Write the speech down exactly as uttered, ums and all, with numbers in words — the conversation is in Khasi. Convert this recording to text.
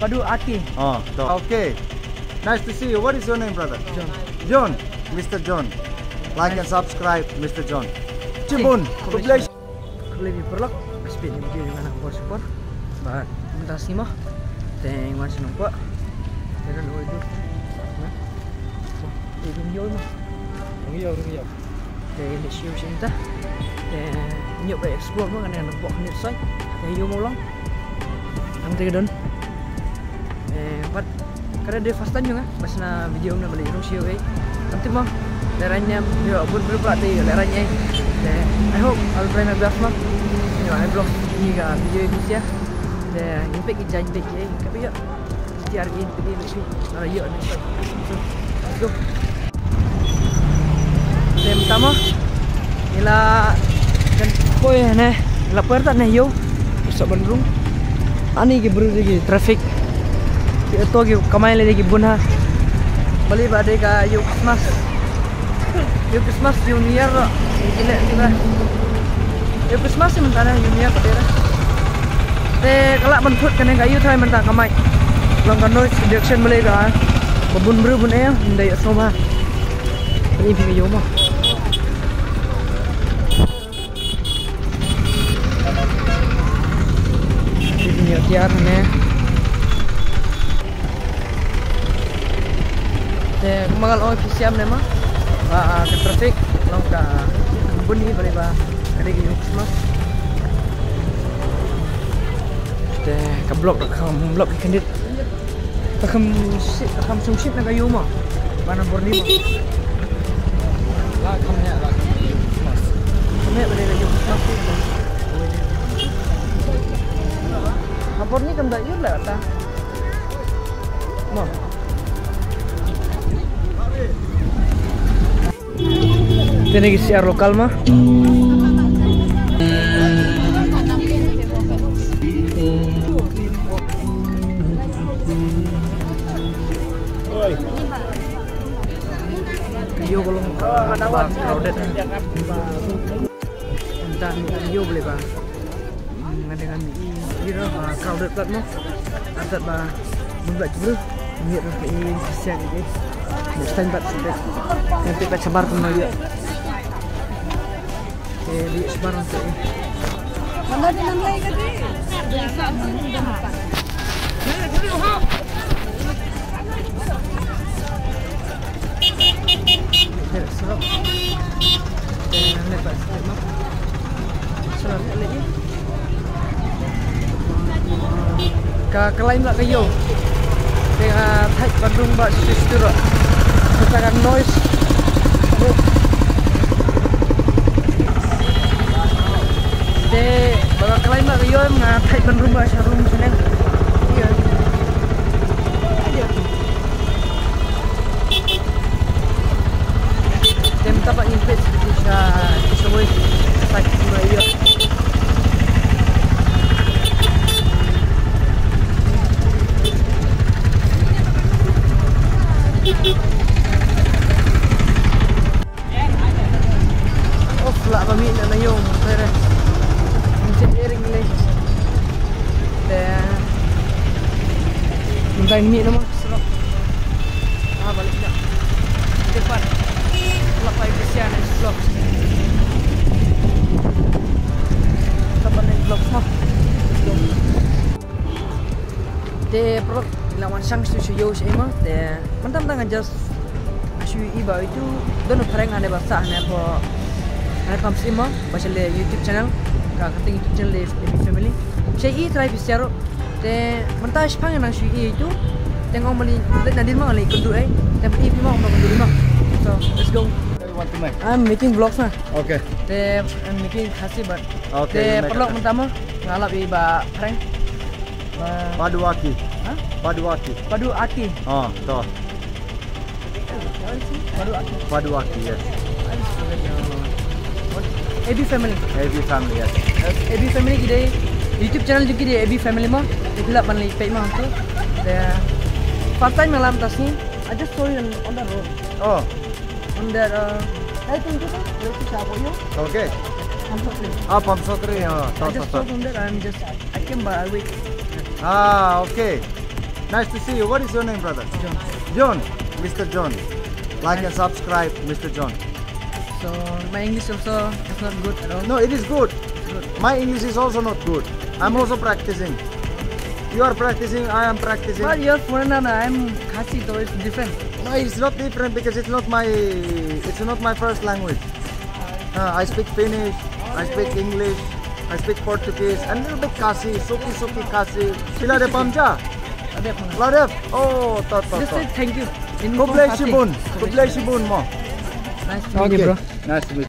Padu Aki. Oh, to. Okay. Nice to see you. What is your name, brother? John. John. Mister John. Like and subscribe, Mister John. Chibun. Khublei. Khublei paralok. Speed ni video nga na por super. Ba mynta sngi mo. Te wan shnong ko. Te don oi tu. Na. Te dum yo mo. Dum yo, dum yo. Te ïa leit sha ïew sha ïing ta. Te ïoh ba explore mo, kane ka bok hangne soi. Te ïoh mo long. Hangta ka don. Eh, but ka dei first time jong nga ba shna video na ba leit rung sha ïew ei. Kam tip mo. Lehrain ne em, ïoh bun bun pla te ïoh lehrain ei. Te I hope I'll try my best mo. Ïoh I vlog ïa ka video ïa phi sha. Te ngin peit ki jaiñ peit ki ei. Ka phi ïoh. Tiar ki peit ki ei. Ara ïoh ne. So, let's go. Te mynta mo ngi la dang poi ne, ngi la poi artat ne ïew. Sa ban rung. Ani ki briew ki traffic. Ki auto ki kamai lei ki bun ha. Balei ba dei ka ïew Christmas. Ïew Christmas, ïew New Year ruh. Ki leh ki ba. Ïew Christmas hi mynta ne, ïew New Year pat dei re. Te ka lah ban thut kane ka ïew tharai mynta ka mic. Long ka noise reduction balei ka. Ba bun briew bun ei, ym dei ïohsngew bha. Pynïaid phi ka ïew mo. Pynïaid tiar ne. Te kumba nga la ong ïa phi sha ne mo. Ba ka traffic long ka bun hi balei ba ka dei ka ïew Christmas. Te ka block, ka block ki khyndiat. Ka kham shit, ka kham shongshit na ka ïew mo. Ba na Borni mo. La kham heh, la kham heh. Kham heh ba dei ka ïew Christmas. Ha Borni kam da ïew la ta. Mo. Te ne ki syiar local ma. Ka ïew ka long kaba crowded. Mynta ka ïew balei ba. Nga dang ïohi ba crowded pat mo. Artat ba bun bha ki briew. Ngi ruh ka ïohi shisha ki. Next time pat shisha. Ngan peit pat shabar kumno ïoh. Te ïohi shabar ngan peit. Ka, ka lain la ka ïew. Te nga thait ban rung ba shisha shisha ruh. Kata ka noise. Te ba ka lain la ka ïew nga thait ban rung ba sha rung sha neng. Ïa. Te mynta pat ngin peit sha, sha wei. Sa ki ma ïa. Of, lah ba mih na na ïew, mynta re. Mynta ring le. Te mynta mih na ma. Surok. Ah, balik dah. Cepat. Kelak pai kesian explore. Kapan explore sah? Te paralok, la wan shang shu shu yo shi ma. Te mynta mynta nga just shu i ba itu don phareng ane ba sah ane po. Ane pam shi ma ba shi le YouTube channel. Ka kata YouTube channel le Family. Shi i try phi sha ruh. Te mynta shiphang nang shu i itu. Te ngong mali leit nadien ma nang leit kynduh ei. Te i phi ma ong ba kynduh i ma. So, let's go. What do you want to make? I'm making vlogs na. Okay. Te I'm making Khasi but. Okay, te you make paralok it. Mynta ma nga lap i ba prank. Ba Paduaki. Ha? Paduaki. Paduaki. Oh, to. Paduaki. Paduaki, yes. A B Family. A B Family, yes. A B Family ki dei YouTube channel jong ki dei A B Family mo. Te phi lah ban leit peit mo to. Te first time nga lam ta sngi. I just saw it on, on the road. Oh. On that, uh, I think it is. Let's see, Shaboyo. Okay. Pamsotri. Ah, Pamsotri, oh. I just saw from there. I'm just, I came by, I wait. Ah, okay. Nice to see you. What is your name, brother? John. John. Mister John. Like and subscribe, Mister John. So my English also is not good at all. No, it is good. My English is also not good. I'm also practicing. You are practicing, I am practicing. But you're foreigner, I'm Khasi, so it's different. No, it's not different because it's not my it's not my first language. Uh, I speak Finnish, I speak English, I speak Portuguese, and little bit Khasi, suki suki Khasi. Sila de pamja. Ada pun. Ladep. Oh, tot tot Just say tot. thank you. In Khublei Khasi. shibun. Khublei shibun mo. Nice to meet you, bro. Nice to meet you.